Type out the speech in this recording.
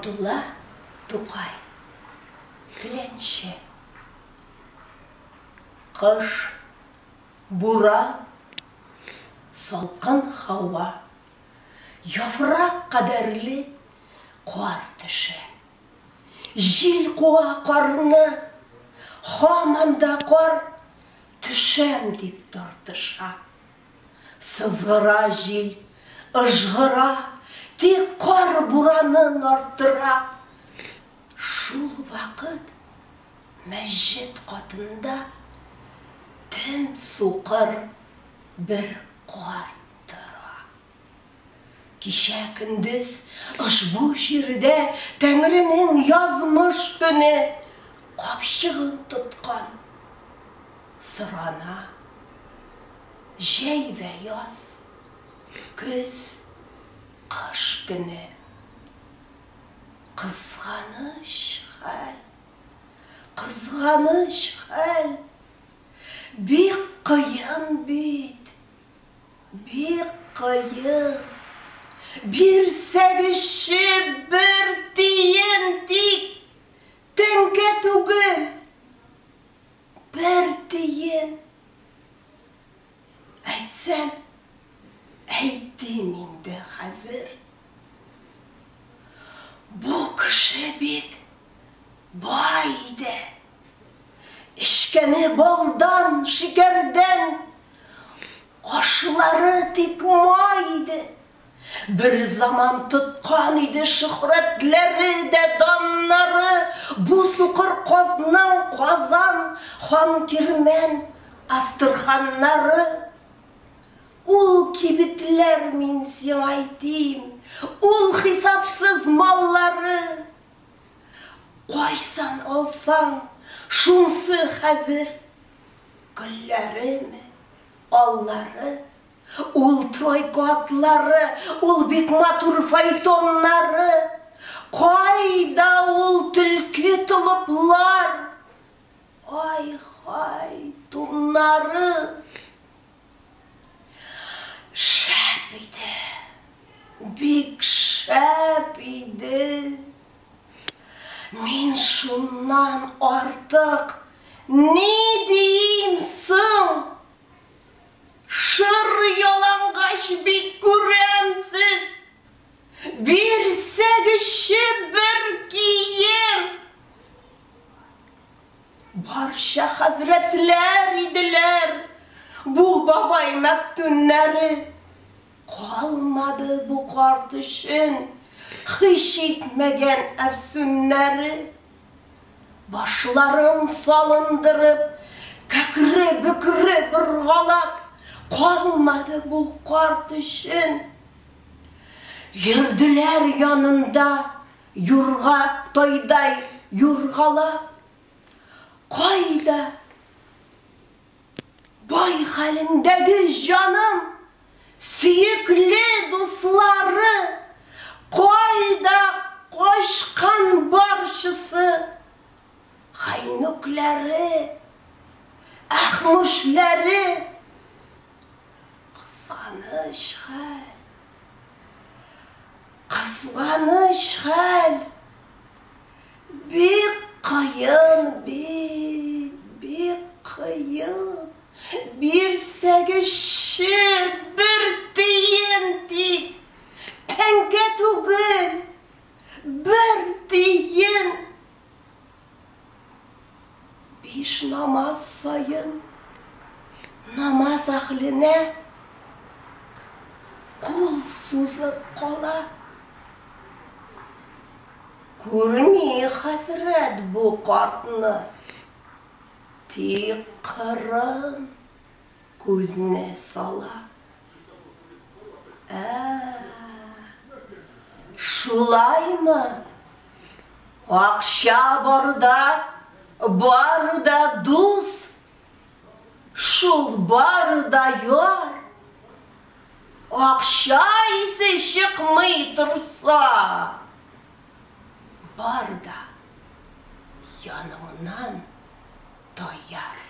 Габдулла Тукай. Теләнче. Кыш, буран, салкын һава, яфрак кадәрле кар төшә. Җил куа карны, һаман да кар төшәм дип тартыша. Сызгыра җил, ыжгыра, тик кар буранын арттыра. Шул вакыт мәсҗид катында тем сукыр бер карт тора. Кичә көндез ошбу җирдә Тәңренең язмыш көне капчыгын тоткан. Сорана. Җәй вә яз, көз, кыш көне. Кызганыч хәл, кызганыч хәл. Бик кыен бит. Бик кыен. Бирсәгезче бер тиен тик, тәңкә түгел, бер тиен. Әйтсәм, әйтим инде хәзер. Бу кеше бик бай иде. Эчкәне балдан, шикәрдән, ашлары тик май иде. Бер заман тоткан иде шөһрәтләре дә даннары бу сукыр казның Казан, Ханкирмән, Астраханнары. Ул кибетләр, мин сиңа әйтим, ул хисапсыз маллары. Кайсан алсаң, шунсы хәзер. Гөлләреме, аллары, ул тройка атлары, ул бик матур файтоннары. Кайда ул төлке толыплар? Ай-хай, туннары. Шәп иде, бик шәп иде. Мин шуннан артык ни диим соң? Шыр ялангач бит күрәмсез. Бирсәгезче бер кием. Барча хәзрәтләр иделәр бу бабай мәфтүннәре. Калмады бу карт өчен һич итмәгән әфсүннәре. Башларын салындырып, кәкре-бөкре боргалап, калмады бу карт өчен. Йөрделәр янында Юрга тайдай юргалап, кайда бай хәлендәге җаным, сөекле дуслары, кайда качкан барчысы, Гайнүкләре, Әхмүшләре. Кызганыч хәл. Кызганыч хәл. Бик кыен бит, бик кыен. Бирсәгезче бер тиен тик, тәңкә түгел, бер тиен. Биш намаз саен намаз әһленә кул сузып кала. Күрми хәзрәт бу картны, тик кырын күзне сала. Ә, шулаймы? Акча барда, бар да дус, шул бар да яр. Акча исе чыкмый торса, бар да яныңнан таяр.